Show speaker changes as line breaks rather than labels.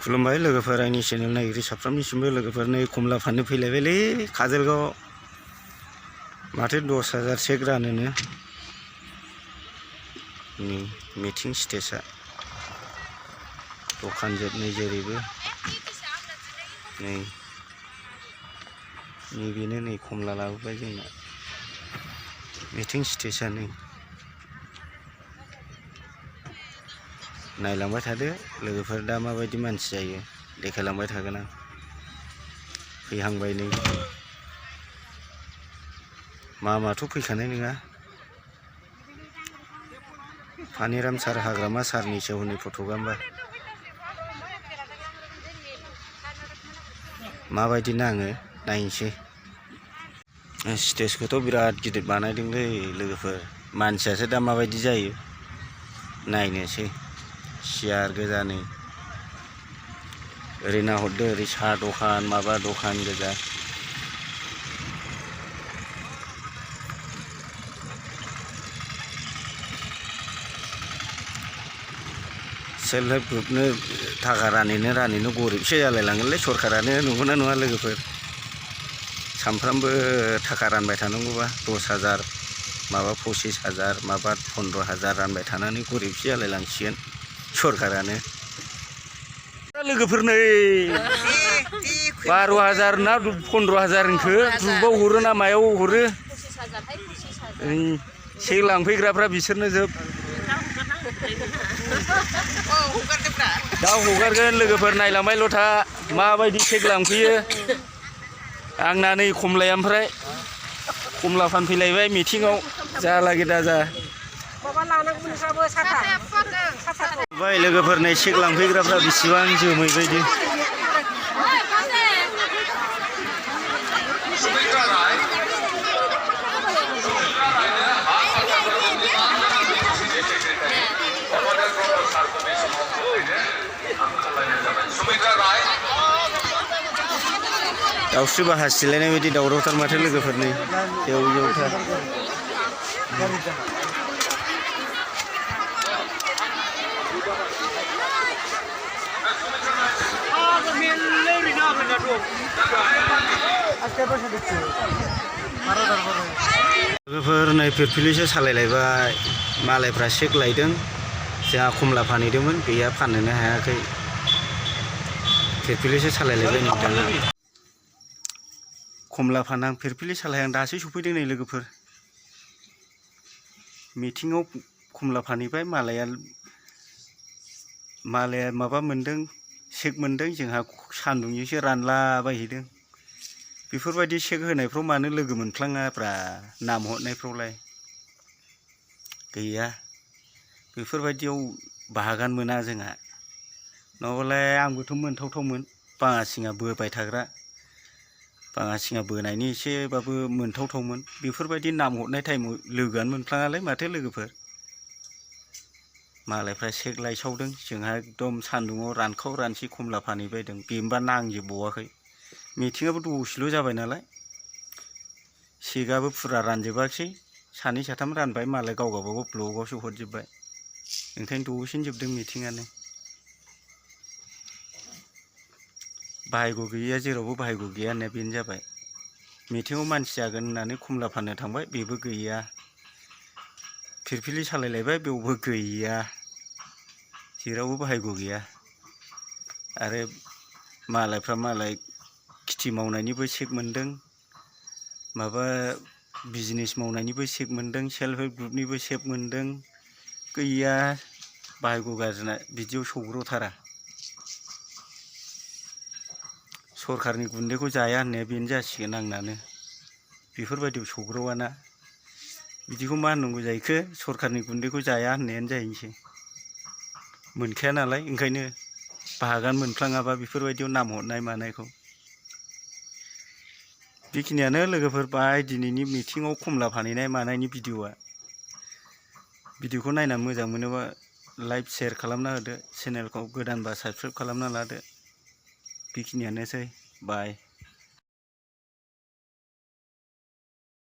खुलुमबाय लोगोफोर आंनि चेनेल नायगिरि साफ्रोमनिसिमबो लोगोफोर नै खमला फाननो फैलायबायलै काजलगाव माथो 10,000 सेक रानोनो नि मिटिं स्टेजआ दखान जोबनै जेरैबो नै बेनो नै खमला लाबोबाय जोंना मिटिं स्टेजआ नै नायलांबाय थादो लोगोफोर दा माबायदि मानसि जायो देखायलांबाय थागोन आं फैहांबाय नै मामाथ' फैखानाय नङा पानिराम सार हाग्रामा सारनि हनै फट'गा होमबा माबायदि नाङो नायनोसै स्टेजखौथ' बिराद गिदिर बानायदोंलै लोगोफोर मानसियासो दा माबायदि जायो नायनोसै सियार गोजा नै ओरै नाहरदो ओरै साहा दखान माबा दखान गोजा सेल्फ हेल्प ग्रुपनो थाखा रानैनो गरिबसो जालायलाङोलै सरखारानो नंगौना नङा लोगोफोर सानफ्रामबो थाखा रानबाय थानांगौबा 10,000 माबा 25,000 माबा 15,000 रानबाय थानानै गरिबसो जालायलांसिगोन सरखारानो लोगोफोर नै 12,000 ना 15,000 होनखो ग्रुपाव हरो ना मायाव हरो सेक लांफैग्राफ्रा बिसोरनो जोब दा हगारगोन लोगोफोर नायलांबायल' था माबायदि सेक लांफैयो आंना नै खमलाया ओमफ्राय खमला फानफैलायबाय मिटिंआव जालागे दाजा बाय लोगोफोर नै सेक लांफैग्राफ्रा बेसेबां जोमै बायदि दाउस्रि बाहा सिलायनाय बायदि दावरावथार माथो लोगोफोर नै जेव जेवथार लोगोफोर नै फिरफिलिसो सालायलायबाय मालायफ्रा सेक लायदों जोंहा खमला फानहैदोंमोन गैया फाननोनो हायाखै फिरफिलिसो सालायलायबाय नोंथाङा खमला फानां फिरफिलि सालायहां दासो सफैदों नै लोगोफोर मिटिंआव खमला फानहैबाय मालाया माबा मोनदों सेक मोनदों जोंहा सान्दुंजोंसो रानलाबायहैदों बेफोरबायदि सेक होनायफ्राव मानो लोगो मोनफ्लाङाब्रा नाम हरनायफ्रावलाय गैया बेफोरबायदियाव बाहागान मोना जोंहा नङाबालाय आंबोथ' मोनथावथावमोन बाङासिङा बोबाय थाग्रा बाङासिङा बोनायनि एसेबाबो मोनथावथावमोन बेफोरबायदि नाम हरनाय टाइमाव लोगोआनो मोनफ्लाङालै माथो लोगोफोर मालायफ्रा सेक लायसावदों जोंहा एकदम सान्दुङाव रानखाव रानसि खमला फानहैबायदों बेनोबा नांजोबबावाखै मिटिंआबो दसेल' जाबाय नालाय सेकआबो फुरा रानजोबाखिसै सानै साथाम रानबाय मालाय गाव गावबागाव ब्लकआवसो हरजोब्बाय ओंखायनो दसेनो जोबदों मिटिंआनो बाहायग' गैयैया जेरावबो बाहायग' गैया होननाया बेनो जाबाय मिटिंआव मानसि जागोन होननानै खमला फाननो थांबाय बेबो गैया फिरफिलि सालायलायबाय बेवबो गैया जेरावबो बाहायग' गैया आरो मालायफ्रा मालाय खेथि मावनायनिबो सेक मोनदों माबा बिजनेस मावनायनिबो सेक मोनदों सेल्फ हेल्प ग्रुपनिबो सेक मोनदों गैया बाहायग' गाज्रिना बिदियाव सौग्रावथारा सरखारनि गुन्दैखौ जाया होननाया बेनो जासिगोन आंनानो बेफोरबायदियाव सौग्रावाना बिदिखौ मा होननांगौ जाहैखो सरखारनि गुन्दैखौ जाया होननायानो जाहैनोसै मोनखाया नालाय ओंखायनो बाहागान मोनफ्लाङाबा बेफोरबायदियाव नाम हरनाय मानायखौ बेखिनियानो लोगोफोर बाय दिनैनि मिटिंआव खमला फानहैनाय मानायनि भिडिअखौ नायना मोजां मोनोबा लाइक शेयार खालामना होदो चेनेलखौ गोदानबा साबस्क्राइब खालामना लादो बेखिनियानोसै बाय।